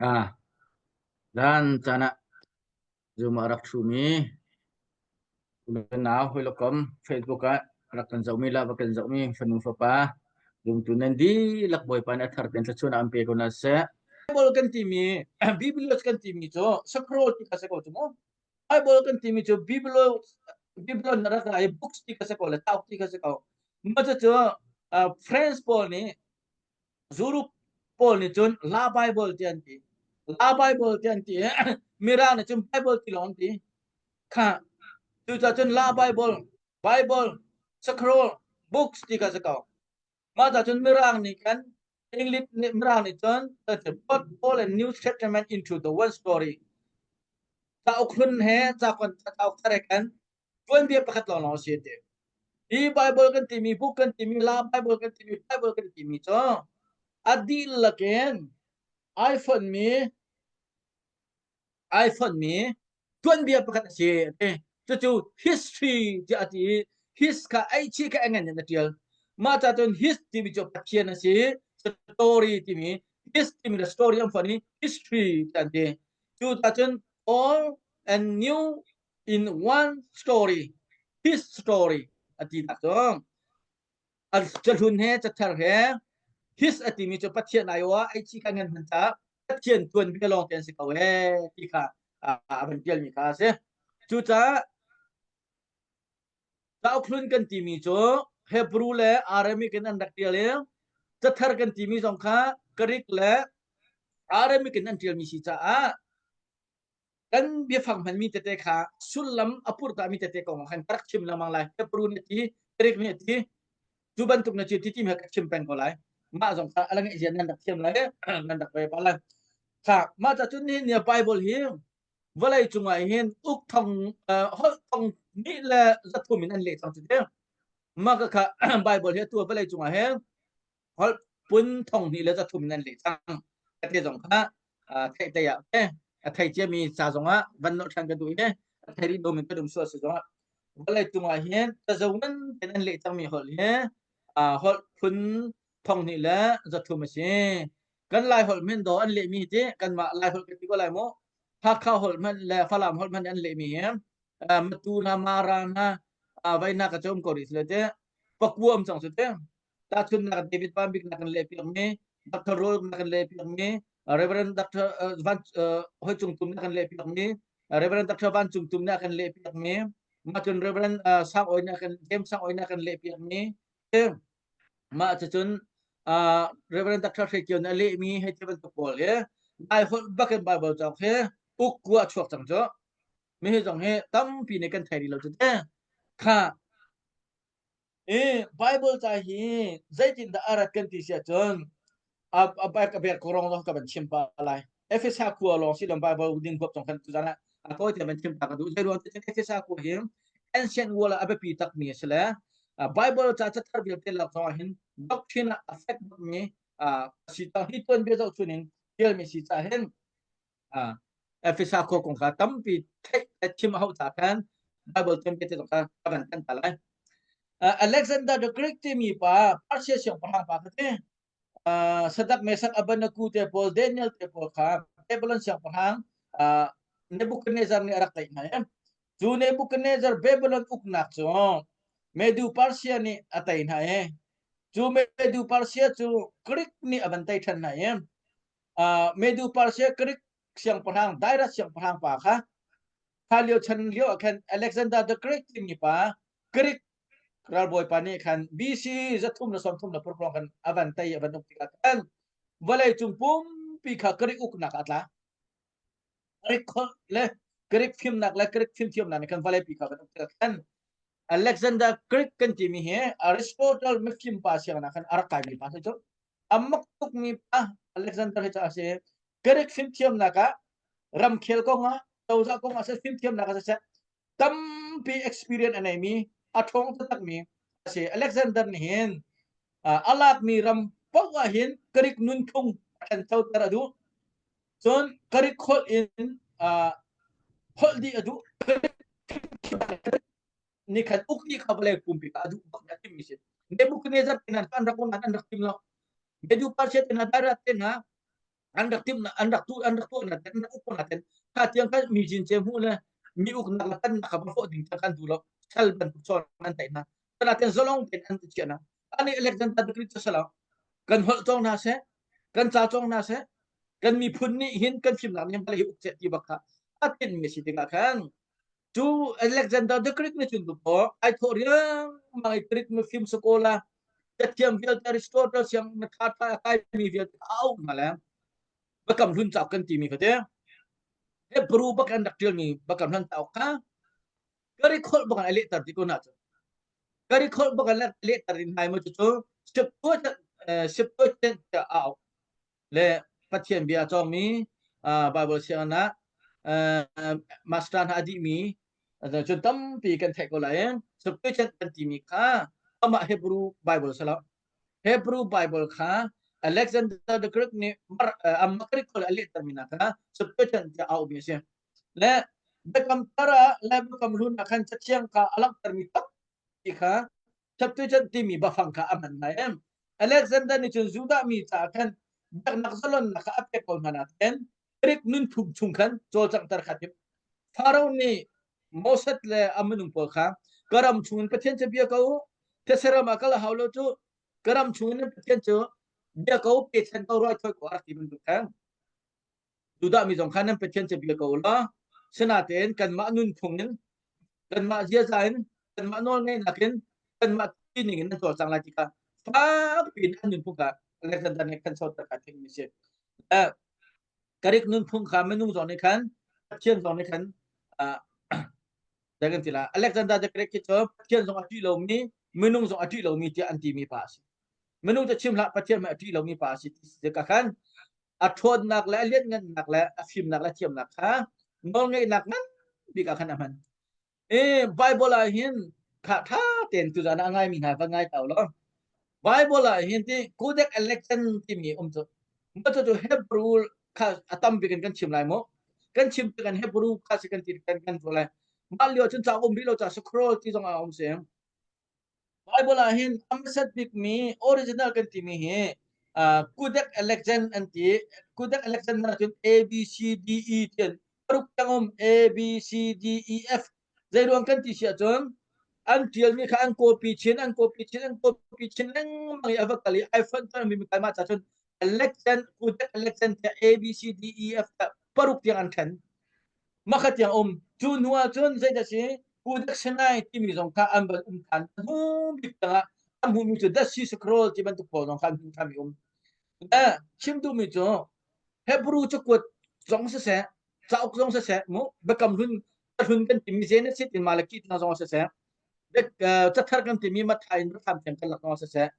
Ah, zan caan ah Zoom ah rak ṭhumi u le nau hawikom Facebook ah rak kan zohmi le va kan zohmi fanu fapa zumtu nan dihlak Bawipa nih a thar tein thluachuahnak an pe ko hna seh. Bible kan timi Biblos kan timi cu scroll ti kha si ko cu mu. Bible kan timi cu Biblos Biblon na rak ra i books ti kha si ko le cauk ti kha si ko. Mah cucu uh, French pawl nih Zuruk pawl nih cun La Bible ti an ti. La Bible ti an ti i Mirang nih cun Bible ti lawng an ti. Kha cucaah cun La Bible, Bible, Scroll, Books ti kha si ko. Mah cah cun Mirang nih khan English nih Mirang nih cun put Old and New Testament into the one story. Cauk hlun he cauk cauk thar he khan tuanbia pakhat lawnglawng a si ti. Hi Bible kan timi book kan timi la Bible kan timi Bible kan timi cu a dihlak in ai fonhmi ai fonhmi tuanbia pakhat a si ti. Cucu history tiah a ti i his kha H kha engen in a tial. Mah ca cun his timi cu Pathian a si, story timi his timi le story an fonh i history tiah an ti. Cu ca cun all and new in one story his story a ti nak cu cahlun he cathar he his a timi cu Pathian ai wa ai chi kan ngan hman ca Pathian tuan bia lawng te an si ko he ti kha a van tial mi kha a si cucaah cauk hlun kan timi cu Hebrew le Aramaic in an rak tial i cathar kan timi zong kha Greek le Aramaic in an tialmi si caah kan biafang hmanmi tete kha sullam a purtahmi tete kong khan ka rak chim lengmang lai. Hebrew nih a ti, Greek nih a ti, cu bantuk na ci ti timi ka chim peng ko lai. Mah zong kha a langeih zia nan rak thiam lai, nan rak ve pa lai. Kha mah ca cun nihin ni Bible hi vawlei cungah hin uk thong holh thong nih le zathum in an leh cang cu ti. Mah ka kha Bible hi atu vawlei cungah hin holh pun thong hnih le zathum in an leh cang te zong kha theih te ah a thei ciami ca zong ah van nolh ṭhan ka duh i a thei rih lomi ka dum sual si zong ah vawlei cung ah hin cazo ngan ten an leh cangmi holh hi holh phun thong hnih le zathum a si kan lai holh men do an lehmi ti kanmah lai holh kan ti ko lai mu Hakha holh hmanh le Falam holh hmanh an lehmi hi Matu hna Mara hna Vaina ka cawm ko rih sile te pakuam cang su te Tahchunhnak David Van Bik na kan lehpiakmi, Dr. Roll na kan lehpiakmi, Reverend Dr. Van Hoi Cung Tum na kan lehpiakmi, Reverend Dr. Van Cung Tum na kan lehpiakmi, mah cun Reverend Sang Oi na kan James Sang Oi na kan lehpiakmi, mah cucun Reverend Dr. Hre Kio na lehmi hei ti bantuk pawl hi Lai holh bakin Bible cauk hi uk kua chuak cang cu. Mi hi zong hi tampi nih kan thei rih lo cu te. Kha I Bible ca hi zeitindah a rat kan ti si ahcun a a a bek rong zong ka van chim pa lai. Efesa khua lawng si lo Bible ding huap zong kan tuzan ah a tawi te van chim ta ka duh. Zei ruang ti cun Efesa khua hi ancient world ah a biapi takmi a si le Bible ca cathar vialte lak zong ah hin doctrine ah a fek bakmi a si ta hi tuanbia zoh chun in tialmi si ca hin Efesa khua kong kha tampi theih le chim a hauh caah khan Bible tuanbia te zong kha ka van kan ta lai. Alexander the Great timi pa Persia siangpahrang pa kha ti Sadak Mesak Abednego te pawl Daniel te pawl kha Babylon siangpahrang Nebuchadnezzar nih a rak tlaih hna. Cu Nebuchadnezzar Babylon uknak cu Medu Persia nih a tei hna i cu Medu Persia cu Greek nih a van tei ṭhan hna i Medu Persia Greek siangpahrang Darius siangpahrang pa kha kha lio chan lio ah khan Alexander the Great timi pa Greek ralbawi pa nih khan BC 336 khan a van tei a van uk tikah khan vawlei cung pumpi kha Greek uknak a tla. Greek holh le Greek fimnak le Greek fimthiamnak nih khan vawlei pi kha van uk tikah khan Alexander Greek kan timi hi Aristotle mifim pa siangnak khan a rak kaimi pa si cu. A mak tukmi pa Alexander hi cu a si. Greek fimthiamnak ah ramkhel kong ah cozah kong ah siseh fimthiamnak ah siseh tampi experience a neimi a ṭhawng taktakmi a si. Alexander nih hin a lakmi ram paoh ah hin Greek nunphung a ṭhanchoter a duh. Cun Greek holh in holh dih a duh. Nikhat uk ni kha vawlei pumpi kha a duh bak a timmi si. Nebuchadnezzar te hna an rak an rak tim lo. Medu Persia te hna Darius te hna. An rak timh an rak tu an rak tuah na ten an rak uk na ten kha tiang kan mi jin che hmu le mi uk nak la tan nak ka fo ding kan du lo sal bantuk chon an tai na tana ten zolong ten an chia na ani Alexander the Great sala kan holh chong na se kan ca chong na se kan miphun nih hin kan fimnak nih hi uk che ti bak kha a tin mi si tikah khan cu Alexander the Great nih cun tu ai thawh riangmang i Greek mifim sakola cathiam vialte Aristotle siang na tha tha a kai mi vialte a auh hna le Biakam Hlun cauk kan timi kha te Hebrew bak an rak ṭialmi Biakam Hlun cauk kha Greek holh bak an lehter ti ko na cu Greek holh bak an lehter in hai mo cu Septuagint Septuagint a auh le Pathian bia a cawngmi Bible sianginn ah master hna a dihmi cun tampi kan theih ko lai. Septuagint kan timi kha amah Hebrew Bible si lo. Hebrew Bible kha Alexander the Great nih amah Greek holh a lehtermi hna kha Septuagint tiah auhmi a si. Le Biakam Thar ah le Biakam Hlun ah khan Cathiang kha a langhtermi tampi kha Septuagint timi biafang kha a hman hna i Alexander nih cun Judah mi caah khan biaknak zalonnak kha a pek ko hna nain Greek nunphung chung khan cawlcanghter kha timh. Pharaoh nih Moses le a minung pawl kha ka ram chungin Pathian cu bia ko u, thetse ram ah kal a hau lo cu ka ram chungin Pathian cu bia ko pechan ko raithawi ko a rak ti bantuk khan Judah mi zong kha nan Pathian cu bia ko u law sinatein kanmah nunphung in kanmah ziaza in kanmah nawlngeihnak in kanmah tining in nan cawlcang lai ti kha fak piin an nunphung kha Alexander nih khan soter kha thimmi si. Greek nunphung kha minung zong nih khan Pathian zong nih khan dai kan ti la Alexander the Great khi cu Pathian zong a ṭih lomi minung zong a ṭih lomi tiah an timi pa a si. Minung cu chim hlah Pathian hmanh a ṭih lomi pa a si ti ka khan a ṭhawnnak le a lianhngannak le a fimnak le thiamnak kha nawlngeihnak ngan bik ah khan a hman. E Bible ah hin kha ṭha tein tuzan ah a ngaimi hna va ngai tau law Bible ah hin ti Codex Alexan timi um cu ma cu Hebrew kha a tam bik in kan chim lai mu kan chim tik an Hebrew kha si kan ti kan kan lai mah lio cun ca um rih lo ca scroll ti zong a um si Bible ah hin a hmasat bikmi original kan timi hi uh, Codex Alexan an ti. Codex Alexander cun A B C D E tian paruk tiang um A B C D E F zeiruang kan ti si ahcun an tialmi kha an copy chin an copy chin an copy chin lengmang i a va kal i iPhone tan mi kai mah cha cun Alexan Codex Alexan A B C D E F paruk tiang an then Makha tiang um. Cu hnu ah cun zeidah si Pu Sinai timi zong kha an van um than. Hnu bik tangah an hmuhmi cu The Sea Scroll ti bantuk pawl zong kha an hmuh than um. Le chim duhmi cu Hebrew cakuat zong siseh, cauk zong siseh, mu biakam hlun hlun kan timi Genesis in Malaki hna zong siseh, cathar kan timi Matthai in Ratham tiang kan lak zong siseh,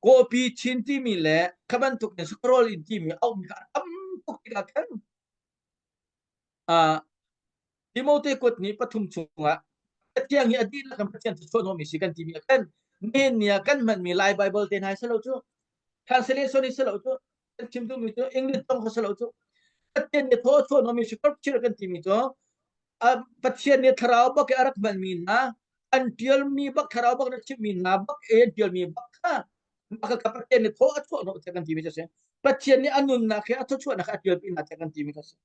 kawpi chin timi le kha bantuk in scroll in timi auhmi kha tam tuk tikah khan Uh, Timote kut ni pathum chungah Pathian hi a dihlak in Pathian cu chuahhnawhmi si kan timi ah khan nihin ni ah kan hmanmi Lai Bible te hna hi si lo cu translation hi si lo cu kan chim duhmi cu English tong kha si lo cu Pathian nih thaw chuahhnawhmi si scripture kan timi cu Pathian nih thlarau bak i a rak hmanmi hna an tialmi bak thlarau bak na chimmi hna bak e an tialmi bak kha mah kha Pathian nih thaw a chuahhnawh tiah kan timi cu si Pathian nih a nunnak he a thawchuahnak a tialpi hna tiah kan timi kha si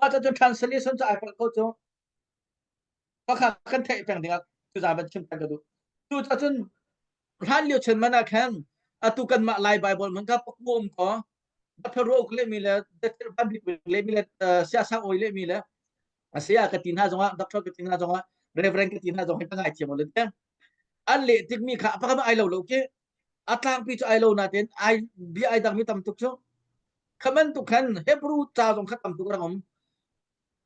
Mah cu translation cu ai palh ko cu. Pakha kan theih peng dingah cuza van chim kan ka duh. Cu cun hlan lio chen man ah khan atu kan mah Lai Bible man ka pakmu um ko. Dr. Rouk le mi le Dr. Van Bik le mi le Siasa Oi le mi le Saya ka ti hna zongah Dr. ka ti hna zongah Reverend ka ti hna zong hi ka ngai thiam lo te. An leh tik mi kha pakhat ai lo lo ke a tlangpi cu ai lo nain ai bia ai dang mi tam tuk cu Kha bantuk khan Hebrew ca zong kha tam tuk rak um.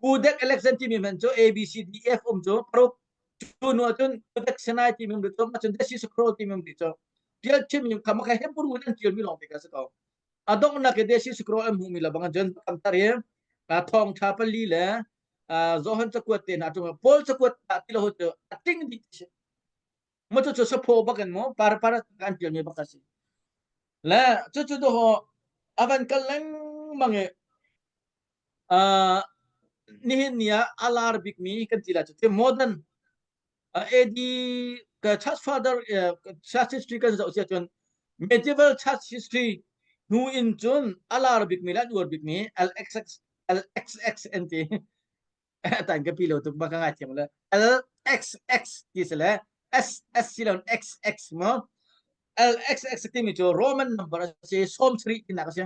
Codex Alexander timi hmanh cu A B C D E F um cu paruk cu nu ahcun Codex Sinai timi um cu cun Dead Sea Scroll timi um ti cu tial chimmi kha makha Hebrew in an tialmi lawng te kha si ko. A donghnak i Dead Sea Scroll an hmuhmi le bang cun tam tar i thawngtha pali le Johan cakuat te hna cu Paul cakuat dah ti lo cu a ting dih si. Mu cu cu saphaw bak in mu par par an tialmi bak a si. Le cucu tu ho a van kal lengmang i uh, nihin ni ah a lar bikmi kan ti lai cu ti modern uh, AD ka church father uh, church history kan zoh si ahcun medieval church history. Hnu in cun a lar bikmi le an uar bikmi LXX LXX an ti. Tan ka pi lo tuk ba ka ngai thiam le LXX ti si le SS si lo XX mo LXX timi cu Roman number a si 70 tinak a si.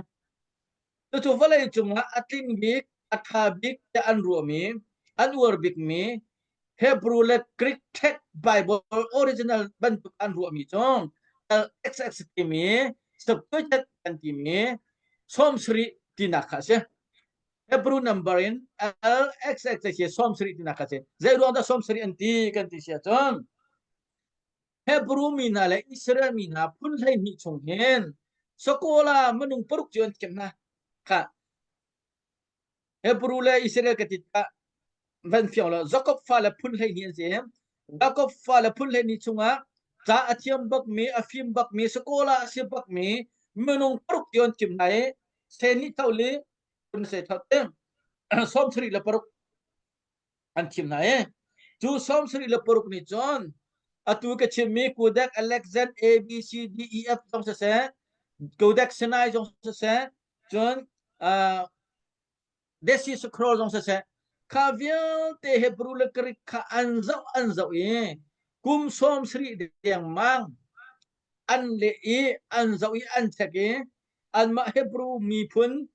Cucu vawlei cungah a tling bik, a ṭha bik tiah an ruahmi, an uar bikmi Hebrew le Greek text Bible original bantuk an ruahmi cu LXX timi Septuagint kan timi 70 tinak kha a si. Hebrew number in LXX hi 70 tinak kha a si. Zei ruang dah 70 an ti kan ti si ahcun Hebrew mi hna le Israel mi hna phun 12 chung hin Sakola minung paruk cu an thim hna. Kha Hebrew le Israel ka ti tikah van fiang lo Jakob fale phun 12 an si. Jakob fale phun 12 chungah ca a thiam bakmi, a fim bakmi, Sakola a si bakmi minung paruk cu an thim hna i sen nih tho li phun se tho te 76 an thim hna i cu 76 nih cun atu ka chimmi Codex Alexander A B C D E F zong siseh Codex Sinai zong siseh cun uh, Dead Sea Scroll zong siseh kha vialte Hebrew le Greek kha an zoh an zoh i kum 70 dengmang an leh i an zoh i an check i anmah Hebrew miphun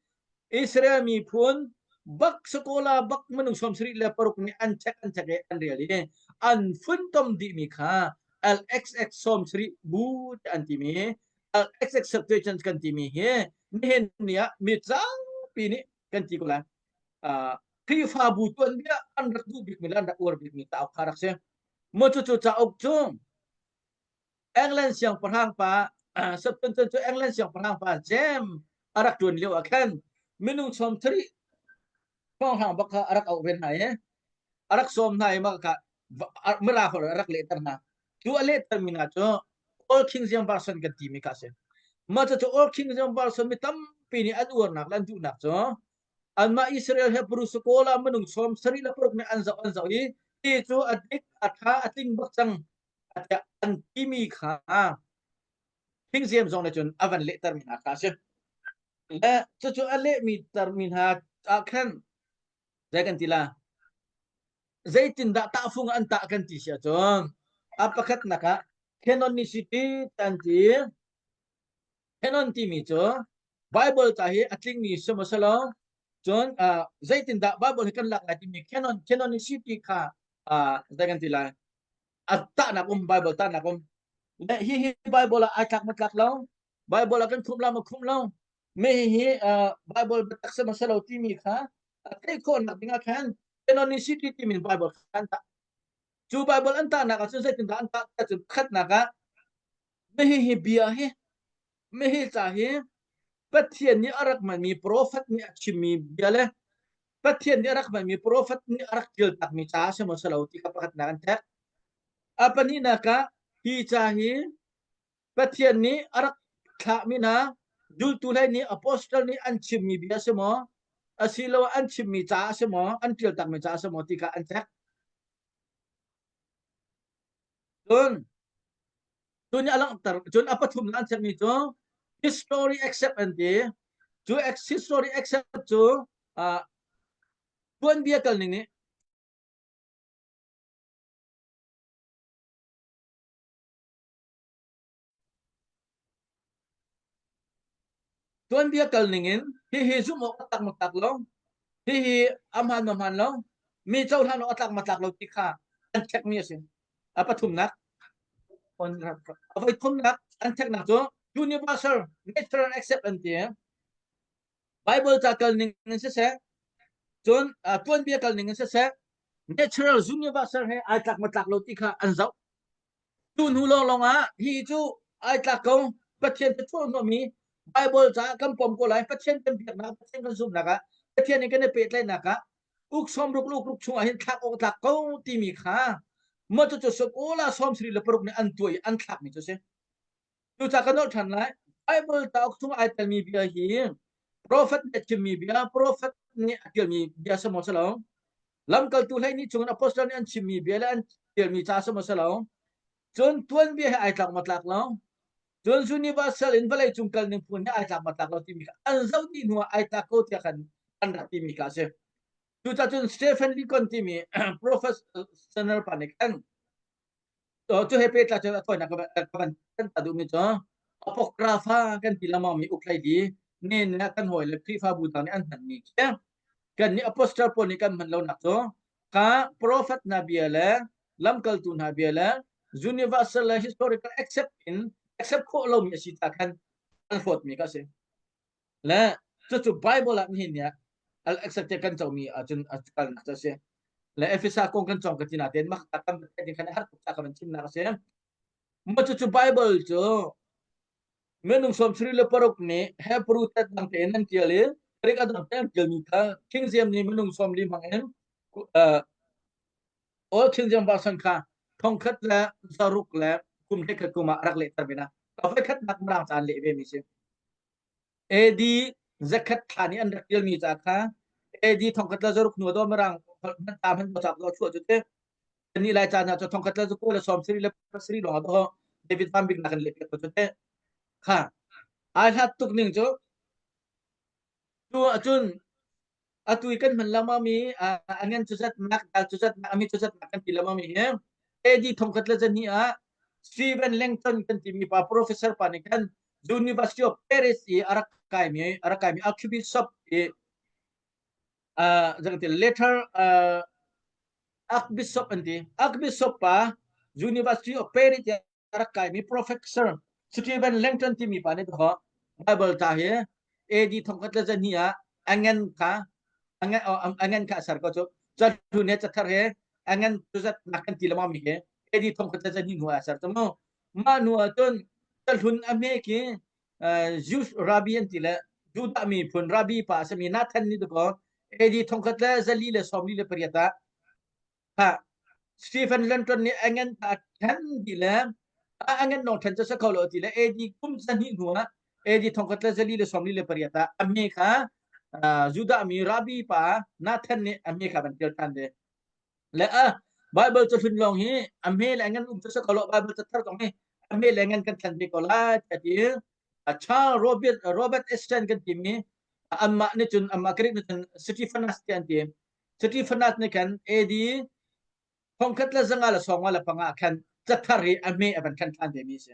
Israel miphun bak sakola bak minung 76 nih an check an check i an rel i an funtom dihmi kha LXX 70 bu an timi LXX Septuagint kan timi hi nihin ni ah mi tampi nih kan ti ko lai. Uh, Khrihfabu tuanbia an rak duh bikmi le an rak uar bikmi cauk kha rak si. Maw cucu cauk cu England siangpahrang pa Septuagint cu England siangpahrang pa James a rak ṭuan lio ah khan minung sawm sarih hrawnghrang bak kha a rak auh ve hna i a rak sawm hna i mah kha Mirang holh a rak lehter hna. Cu a lehtermi hna cu Old King James Version kan timi kha a si. Mah cucu Old King James Version mi tampi nih an uarnak le an duhnak cu anmah Israel Hebrew Sakola minung 76 nih an zoh an zoh i ti cu a dik a ṭha a tling bak cang tiah an timi kha Thingziam zong nih cun a van lehtermi hna kha a si. Le cucu a lehmi termi hna ah khan zei kan ti la zeitindah tahfung an tah kan ti si ahcun a pakhatnak ah canonicity an ti canon timi cu Bible ca hi a tlingmi si maw si lo cun zeitindah Bible hi kan lak lai timi canon canonicity kha zei kan ti lai a tahnak um Bible tahnak um le hi hi Bible ah ai tlak ma tlak lo Bible ah kan khum la ma khum lo me hi hi Bible biatak se ma se lo timi kha a theih khawhnak ding ah khan canonicity timi Bible kha an tah cu Bible an tahnak ah cun zeitindah an tah cun khatnak ah me hi hi bia hi me hi ca hi Pathian nih a rak hmanmi profet nih a chimmi bia le Pathian nih a rak hmanmi profet nih a rak ṭialtakmi ca a si maw si lo ti kha pakhatnak an ṭhek. A pahnihnak ah hi ca hi Pathian nih a rak thlahmi hna zultu hlei nih apostle nih an chimmi bia a si maw asiloah an chimmi ca a si maw an ṭialtakmi ca a si maw ti kha an ṭhek. Cun Cun a langhter cun a pathum an chimmi cu history accept an ti. Cu history accept cu uh, tuanbia kal ning nih Tuanbia kal ning in hihi zumh awk a tlak ma tlak lo, hihi a hmaan ma hmaan lo, mi cohlan awk a tlak ma tlak lo ti kha an checkmi a si. A pathumnak, a voi thumnak an checknak cu universal natural accept an ti. Bible ca kal ning in siseh, cun tuanbia kal ning in siseh, natural universal he ai tlak ma tlak lo ti kha an zoh. Tu hnu lawnglawng ah hi cu ai tlak ko Pathian cu thuah-hnawhmi Bible caah kan pom ko lai Pathian kan biaknak Pathian kan zumhnak ah Pathian in kan i pehtlaihnak ah uk sawmruk le ukruk chungah hin thlak awk tlak ko timi kha maw cucu Sakola 76 nih an tuah i an thlakmi cu a si. Cucaah ka nolh ṭhan lai. Bible cauk chung ai telmi bia hi profet nih a chimmi bia, profet nih a ṭialmi bia si maw si lo? Lamkaltu 12 chungin apostle nih an chimmi bia le an ṭialmi ca si maw si lo? Cun tuanbia he ai tlak maw tlak lo? Cun universal in vawlei cung kal ning phun he ai tlak ma tlak lo timi kha an zoh dih hnu ah ai tlak ko tiah khan an rak timi kha a si. Cucaah cun Stephen Lincoln timi professional pa nih khan cu he pehtlai cun a tawinak ka van kan ta duhmi cu apocrypha kan ti lengmang mi ukhlei di ne ne kan hawi le Khrihfabu dang nih an hmanmi khi kan nih apostle pawl nih kan hman lonak cu kha prophet hna bia le lamkaltu hna bia le universal le historical accept in accept khawh lomi a si ta khan an hlawtmi ka si. Le cucu Bible ah nihin ni ah al accept kan comi ahcun a kalnak cu a si. Le Efesa kong kan cawng ka ti nain mah kan kan khan har tuk ca ka van chimnak a si. Ma cucu Bible cu minung 36 nih Hebrew tet dang tein an tial i Greek a dang tein an tialmi kha King James nih minung 40 hmang in Old King James Version kha thongkhat le zaruk le kum hlekhat kum ah rak lehter ve na. Ka voikhatnak Mirang ca an leh ve mi si. AD zakhat thla nih an rak ṭialmi ca kha AD thongkhat le zaruk hnu do mirang hman ta hman cak do chuah cu te ni lai caan ah cu thongkhat le zaku le 77 lawng do David Van Bik nak in leh piak cu te kha ai hlat tuk ning cu tu ahcun atu i kan hman lengmang mi a ngan cu zatnak dal cu zatnak a mi cu zatnak kan ti lengmang mi hi AD thongkhat le zahnih ah Stephen Langton kan timi pa professor pa nih khan University of Paris i a rak kaimi a rak kaimi Archbishop i uh, zangti letter uh, Archbishop an ti Archbishop pa University of Paris a rak kaimi Professor Stephen Langton timi pa nih dawh Bible ta hi AD thongkhat le zahnih ah a ngan kha a ngan kha a ser ko cu cahlun he cathar he a ngan tuzat nak kan ti lengmang mi hi AD thongkhat le zahnih hnu ah a ser cu mu mah hnu ah cun cahlun a hme khi Jews rabbi an ti le Judah miphun rabbi pa a simi Nathan nih dakaw AD thongkhat le 448 ah Ha Stephen Lenton nih a ngan a ṭhen ti le a ngan nong ṭhen cu si kho lo ti le AD kum zahnih hnu ah AD thongkhat le 448 ah a hme kha Judah mi Rabbi pa Nathan nih a hme kha van ṭial ṭhan ve. Le a Bible cu hlun lawng hi a hme le a ngan um cu si kho lo Bible ca thar zong hi a hme le ngan kan thlen ve ko lai tiah ti Charles Robert Robert Ashton kan timi amah nih cun amah Greek nih cun Stephanus ti an ti. Stephanus nih khan AD 1525 khan cathar hi a hme a van khan ṭhan ve mi a si.